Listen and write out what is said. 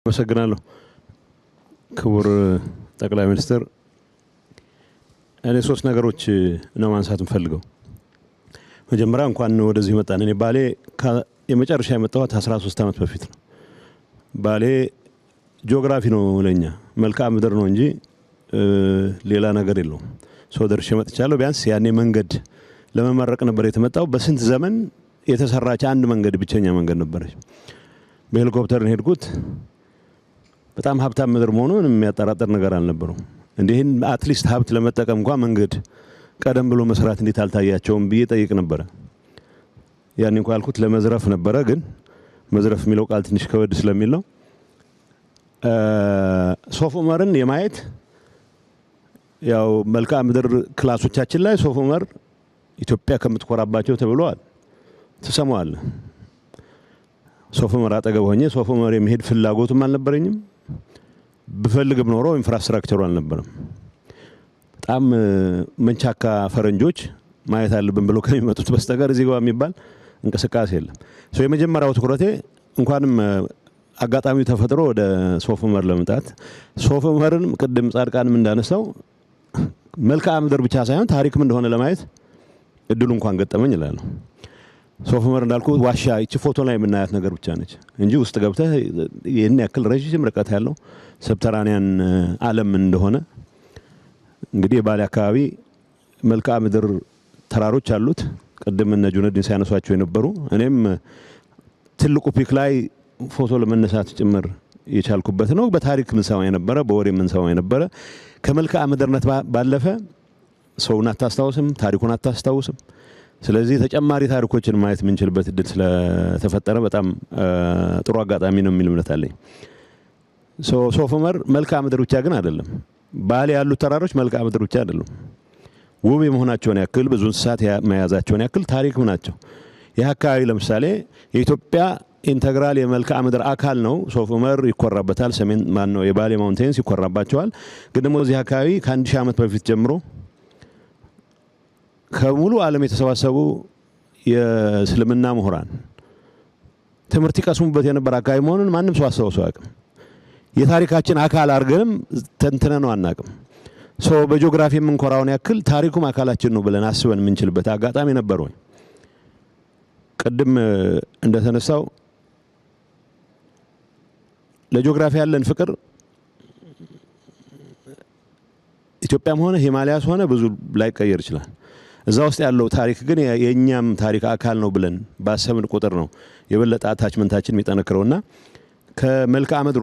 አመሰግናለሁ። ክቡር ጠቅላይ ሚኒስትር፣ እኔ ሶስት ነገሮች ነው ማንሳት የምፈልገው። መጀመሪያ እንኳን ወደዚህ መጣን። እኔ ባሌ የመጨረሻ የመጣሁት 13 ዓመት በፊት ነው። ባሌ ጂኦግራፊ ነው ለኛ፣ መልክዓ ምድር ነው እንጂ ሌላ ነገር የለውም። ሰው ደርሼ መጥቻለሁ። ቢያንስ ያኔ መንገድ ለመመረቅ ነበር የተመጣው። በስንት ዘመን የተሰራች አንድ መንገድ፣ ብቸኛ መንገድ ነበረች። በሄሊኮፕተር ሄድኩት። በጣም ሀብታም ምድር መሆኑ ምንም የሚያጠራጥር ነገር አልነበረው። እንዲህን at least ሀብት ለመጠቀም እንኳ መንገድ ቀደም ብሎ መስራት እንዴት አልታያቸውም ብዬ ጠይቅ ነበረ። ያኔ እንኳ ያልኩት ለመዝረፍ ነበረ፣ ግን መዝረፍ የሚለው ቃል ትንሽ ከበድ ስለሚል ነው። ሶፍ ዑመርን የማየት ያው መልክዓ ምድር class ኦቻችን ላይ ሶፍ ዑመር ኢትዮጵያ ከምትኮራባቸው ተብለዋል። ትሰማዋለህ። ሶፍ ዑመር አጠገብ ሆኜ ሶፍ ዑመር የመሄድ ፍላጎቱም አልነበረኝም። ብፈልግም ኖሮ infrastructure ኡ አልነበረም። በጣም መንቻካ ፈረንጆች ማየት አለብን ብለው ከሚመጡት በስተቀር እዚህ ግባ የሚባል እንቅስቃሴ የለም። የመጀመሪያው ትኩረቴ እንኳንም አጋጣሚው ተፈጥሮ ወደ ሶፍ ዑመር ለመምጣት፣ ሶፍ ዑመርንም ቅድም ጻድቃንም እንዳነሳው መልክዓ ምድር ብቻ ሳይሆን ታሪክም እንደሆነ ለማየት እድሉ እንኳን ገጠመኝ እላለሁ። ሶፍ ዑመር እንዳልኩ ዋሻ ይቺ ፎቶ ላይ የምናያት ነገር ብቻ ነች እንጂ ውስጥ ገብተህ ይህን ያክል ረዥም ርቀት ያለው subterranean ዓለም እንደሆነ፣ እንግዲህ የባሌ አካባቢ መልክዓ ምድር ተራሮች አሉት። ቅድም እነ ጁነዲን ሲያነሷቸው የነበሩ፣ እኔም ትልቁ peak ላይ ፎቶ ለመነሳት ጭምር የቻልኩበት ነው። በታሪክ ምንሰማ የነበረ፣ በወሬ ምንሰማ የነበረ፣ ከመልክዓ ምድርነት ባለፈ ሰውን አታስታውስም፣ ታሪኩን አታስታውስም። ስለዚህ ተጨማሪ ታሪኮችን ማየት የምንችልበት እድል ስለተፈጠረ በጣም ጥሩ አጋጣሚ ነው የሚል እምነት አለኝ። ሶፍ ዑመር መልክዓ ምድር ብቻ ግን አይደለም። ባሌ ያሉት ተራሮች መልክዓ ምድር ብቻ አይደሉም። ውብ የመሆናቸውን ያክል፣ ብዙ እንስሳት መያዛቸውን ያክል ታሪክም ናቸው። ይህ አካባቢ ለምሳሌ የኢትዮጵያ integral የመልክዓ ምድር አካል ነው። ሶፍ ዑመር ይኮራበታል። ሰሜን ማን ነው የባሌ mountains ይኮራባቸዋል። ግን ደግሞ እዚህ አካባቢ ከ1000 ዓመት በፊት ጀምሮ ከሙሉ ዓለም የተሰባሰቡ የእስልምና ምሁራን ትምህርት ይቀስሙበት የነበረ አካባቢ መሆኑን ማንም ሰው አስታውሶ አያውቅም። የታሪካችን አካል አድርገንም ተንትነነው አናውቅም። So በጂኦግራፊ የምንኮራውን ያክል ታሪኩም አካላችን ነው ብለን አስበን የምንችልበት አጋጣሚ ነበር ወይ? ቅድም እንደተነሳው ለጂኦግራፊ ያለን ፍቅር ኢትዮጵያም ሆነ ሂማሊያስ ሆነ ብዙ ላይቀየር ይችላል። እዛ ውስጥ ያለው ታሪክ ግን የእኛም ታሪክ አካል ነው ብለን ባሰብን ቁጥር ነው የበለጠ attachment ኣችን የሚጠነክረውና ከመልክዓ ምድር